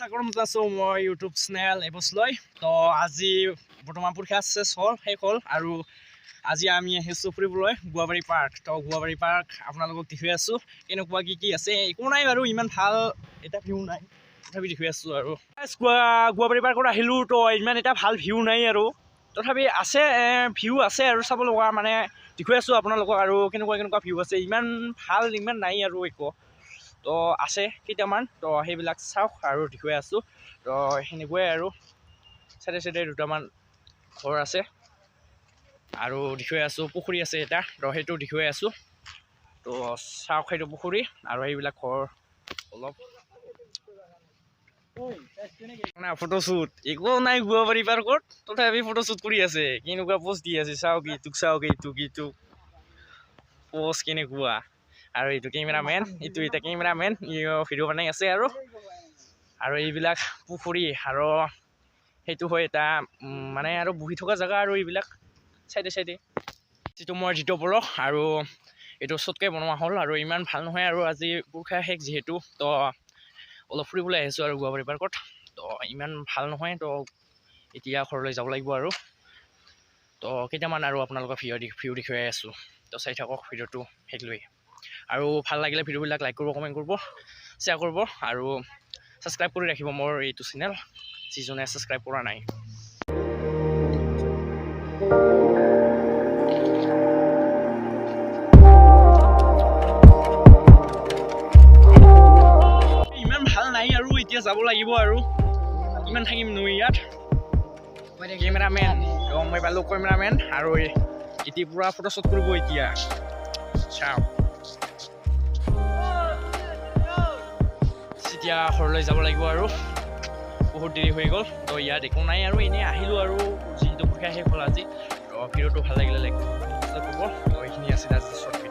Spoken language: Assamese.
স্বাগতম জনাইছোঁ মই ইউটিউব চেনেল এবছ লৈ। তো আজি বৰ্তমান পৰীক্ষা আছে, হ'ল, শেষ হ'ল আৰু আজি আমি আহিছোঁ ফুৰিবলৈ গুৱাবাৰী পাৰ্ক। তো গুৱাবাৰী পাৰ্ক আপোনালোকক দেখুৱাই আছোঁ কেনেকুৱা, কি কি আছে। একো নাই বাৰু, ইমান ভাল এটা ভিউ নাই, তথাপি দেখুৱাই আছোঁ। আৰু গুৱাবাৰী পাৰ্কত আহিলোঁ, তো ইমান এটা ভাল ভিউ নাই আৰু তথাপি আছে, ভিউ আছে আৰু চাব লগা, মানে দেখুৱাই আছোঁ আপোনালোকক আৰু কেনেকুৱা কেনেকুৱা ভিউ আছে। ইমান ভাল ইমান নাই আৰু একো, তো আছে কেইটামান, তো সেইবিলাক চাওক আৰু দেখুৱাই আছোঁ। তো সেনেকুৱাই আৰু চাইডে চাইডে দুটামান ঘৰ আছে আৰু দেখুৱাই আছোঁ। পুখুৰী আছে এটা, তো সেইটো দেখুৱাই আছোঁ। তো চাওক সেইটো পুখুৰী আৰু সেইবিলাক ঘৰ অলপ। ফটোশ্বুট একো নাই গুৱাবাৰী পাৰ্কত, তথাপি ফটোশ্বুট কৰি আছে। কেনেকুৱা পোষ্ট দি আছে চাওক, ইটোক চাওক, এইটোক ইটোক পোষ্ট কেনেকুৱা। আৰু এইটো কেমেৰামেন, এইটো এতিয়া কেমেৰামেন, ই ভিডিঅ' বনাই আছে। আৰু আৰু এইবিলাক পুখুৰী আৰু সেইটো হয় এটা মানে আৰু বহি থকা জেগা আৰু এইবিলাক চাইডে চাইডে। যিটো মই দ্বিতীয় পলস আৰু এইটো চটকৈ বনোৱা হ'ল আৰু ইমান ভাল নহয়। আৰু আজি পৰীক্ষা শেষ যিহেতু, তো অলপ ফুৰিবলৈ আহিছোঁ আৰু গুৱাবাৰী পাৰ্কত। তো ইমান ভাল নহয়, তো এতিয়া ঘৰলৈ যাব লাগিব আৰু। তো কেইটামান আৰু আপোনালোকৰ ভিউ দেখুৱাই আছোঁ, তো চাই থাকক ভিডিঅ'টো শেষ লৈ। আৰু ভাল লাগিলে ভিডিঅ'বিলাক লাইক কৰিব, কমেণ্ট কৰিব, শ্বেয়াৰ কৰিব আৰু ছাবস্ক্ৰাইব কৰি ৰাখিব মোৰ এইটো চেনেল, যিজনে ছাবস্ক্ৰাইব কৰা নাই। ইমান ভাল নাই আৰু এতিয়া যাব লাগিব আৰু ইমান থাকিম নো ইয়াত। কেমেৰামেন, তো মই পালোঁ কেমেৰামেন আৰু এতিয়া পূৰা ফটোশ্বুট কৰিব এতিয়া। চাওক, এতিয়া ঘৰলৈ যাব লাগিব আৰু বহুত দেৰি হৈ গ'ল। তো ইয়াত একো নাই আৰু এনেই আহিলোঁ আৰু যিহেতু পৰীক্ষা শেষ হ'ল আজি। তো ভিডিঅ'টো ভাল লাগিলে লাইক কৰিব। তো এইখিনি আছিল আজি।